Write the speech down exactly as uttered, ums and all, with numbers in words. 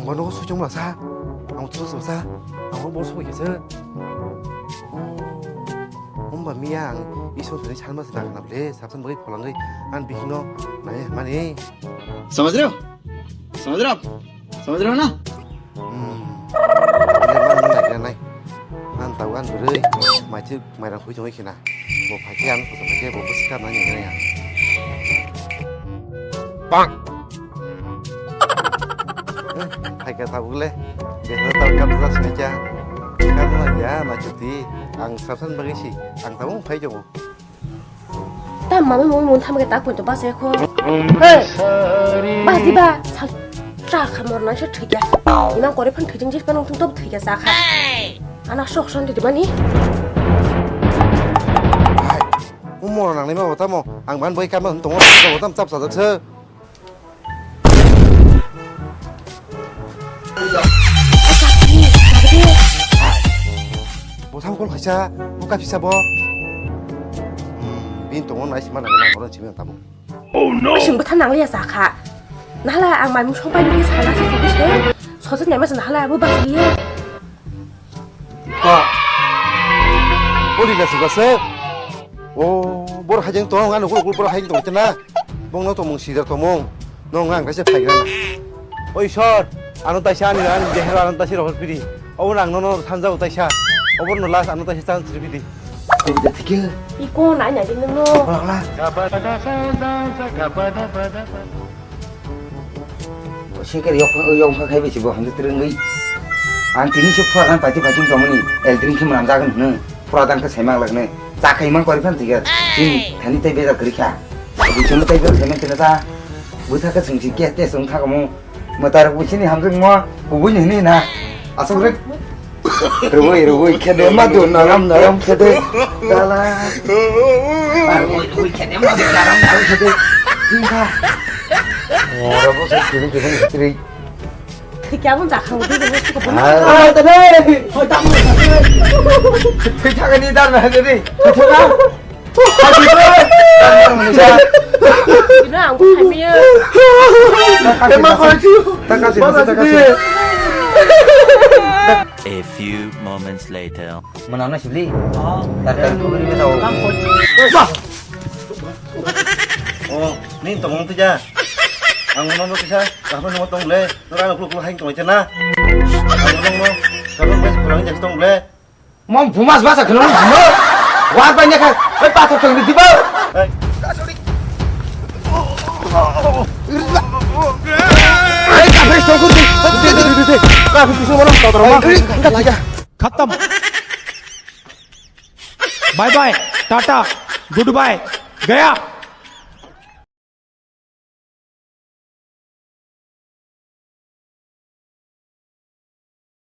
Ono suchung masa. Ang tu sa. Ang bo soi kesa. Umba miya ang ison tani san masa na na ble. Sapsan bagi pholangwi an bihingo nai mani. समझ रहे हो? समझ रहे हो आप? समझ रहे हो ना? Hmm. Nai man man nai nai. An tau an beri. Mai Mairang khui tongwi khina. Bo phai khe ang photo phai khe bo bwswk karna nini ya. Bang. Phai kha tabuk le. Besa tabuk kap sa sini kya. Karna ya ma chuti. Ang sapsan bagwi si. Ang tabuk phai jongo. Ta mama mo mo tham ke ta pon to bas ekho. Hey. Bas di ba. Sal. Cha kha mor na se thikya. Imang kore phan thijing jis panung tum to thikya sa kha. Ana sok son di mani. Umor nang ni ma tamo ang ban boi kam tong tamo tam chap sa se. Bo tham kol khaisa, bo ka phisa bo. Hmm, bin tongo nai sima nang nang boron simi tamo. Oh no! Sing bwtha nangliya sa kha. Nahala ang mai mung song pai nukhe sana se sugwi se. Sosa nyama se nahala abo basi ye. Ba. Boli na suga se. O, bor hajeng tong, ano kul kul bor hajeng tong tena. Bong no tomung sidar tomung. Nong ang kaisa phaigra. Oi sor, ano taisa ani ani jehero ano taisa rohor piri. Obo nang nono sanjao taisa. Obo no last ano taisa chance ripidi. Obo de thikhe. Iko nai nai ding no. Bolak la. Sikir yok yok kha khai bisi bo hamjak trengwi. Ang tini se phura kan pati pati tomoni eldring khe manam jagan hne. Phura dan khe saimang lakne. Cha khai mang kori phan tiga. Tin thani tai bejak kri kha. Bichung tai bejak kri kha ta. Bwtha khe sungsi khe te sung thakamo. Mwtai rok buchini hamjak mo kubui ni hini na. Asok rek. Rubui rubui khede ma du naram naram khede. Dala. Rubui rubui khede ma du naram naram khede. Tingkha. Ora bo sai kini kini khitri. Thikya bun jakha udi bun suka bun. Ah, tade. Thikya ni dar na khede. Ino ang bukhai miyo. Emang kau itu. A few moments later. Menang na sibli. Oh. Tar tar tu beri tau. Oh, ni tong tu ja. Ang no no kisa, kapan no tong le. Nora no kulu kulu hain tong na. Ang no no. Kapan bes pulang ja tong le. Mom bumas basa kheno no bumo. Wa ba nya kha. Oi pathor thang di ba. Ai ka phai song ko di. Di di di di. Ka phai song mo to ro ma. Ka ka. खत्म। Bye bye, tata, goodbye, गया।